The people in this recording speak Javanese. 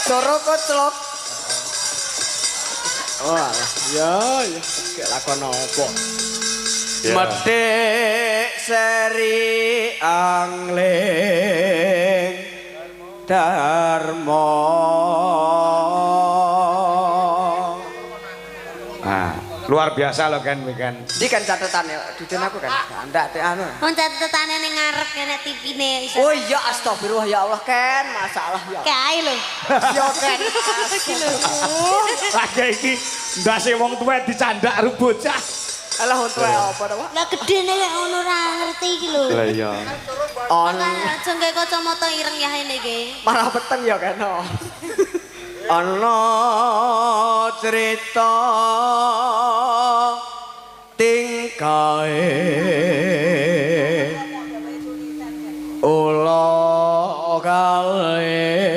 Coro koclok. Oh, alah. Ya, ya. Kayak lakon apa? Ya. Metik seri angling Darmo. Ah, luar biasa loh kan, kan. Iki kan catetane, duden aku kan. Ndak teh anu. Wong catetane ning ngarep kene TV-ne iso. Oh iya astagfirullah ya Allah Ken, masalah ya. Kae lho. Ya Ken. Lagi iki ndase wong tuwek dicandak karo bocah. Alah wong tuwek apa to, Pak? Lah gedene kaya ngono ora ngerti iki lho. Lah iya. On Aja nggae kacamata ireng ya ini iki. marah peteng ya Ken. Ana cerita tingkae ula kale.